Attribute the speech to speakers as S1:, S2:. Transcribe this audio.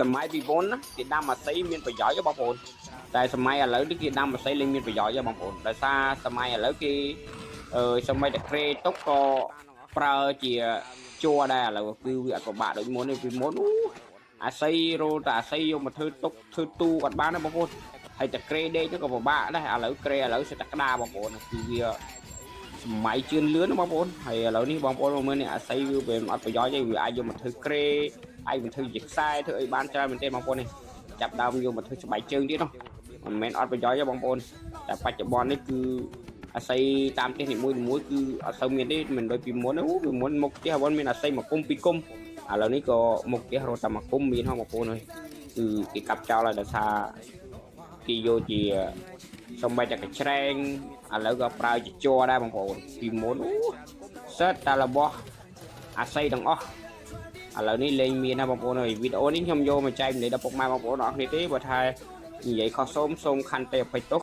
S1: សម័យពីមុនណាគេដាំអាស័យមានប្រយោជន៍ហ៎បងប្អូនតែសម័យឥឡូវនេះគេដាំអាស័យលែងមានប្រយោជន៍ហ៎បងប្អូនដោយសារសម័យឥឡូវគេអឺសម័យតែក្រេទុកក៏ប្រើជាជ័រដែរឥឡូវគឺវាអត់ពិបាកដូចមុនទេពីមុនអូអាស័យរោតែអាស័យយកមកធ្វើទុកធ្វើទូអត់បានទេបងប្អូនហើយតែក្រេដេកទៅក៏ពិបាកដែរឥឡូវក្រេឥឡូវសិតតែក្តារបងប្អូនគឺវាសម័យជឿនលឿនណាបងប្អូនហើយឥឡូវនេះបងប្អូនមើលនេះអាស័យវាវាអត់ប្រយោជន៍ទេវាអាចយកមកធ្វើក្រេ អាចមកធ្វើជាខ្សែធ្វើអីបានច្រើនមែនទេបងប្អូននេះចាប់ដើមយកមកធ្វើស្បែកជើងទៀតនោះមិនមែនអត់ប្រយោជន៍ទេបងប្អូនតែបច្ចុប្បន្ននេះគឺអាស័យតាមផ្ទះនីមួយៗគឺអត់សូវមានទេមិនដូចពីមុនទេអូពីមុនមុខផ្ទះបងមានអាស័យមួយគុំពីរគុំឥឡូវនេះក៏មុខផ្ទះរត់តែមួយគុំមានហងបងប្អូនអើយគឺគេកាប់ចោលហើយដោយសារគេយកជាសំបីតែកញ្ច្រែងឥឡូវក៏ប្រើជាជ័រដែរបងប្អូនពីមុនអូសិតតែរបស់អាស័យទាំងអស់ ឥឡូវនេះលេងមានណាបងប្អូនអើយវីដេអូនេះខ្ញុំយកមកចែកម្លែកដល់ពុកម៉ែបងប្អូនអរគ្នាទេបើថានិយាយខុសសូមសូមខន្តីអភ័យទោស។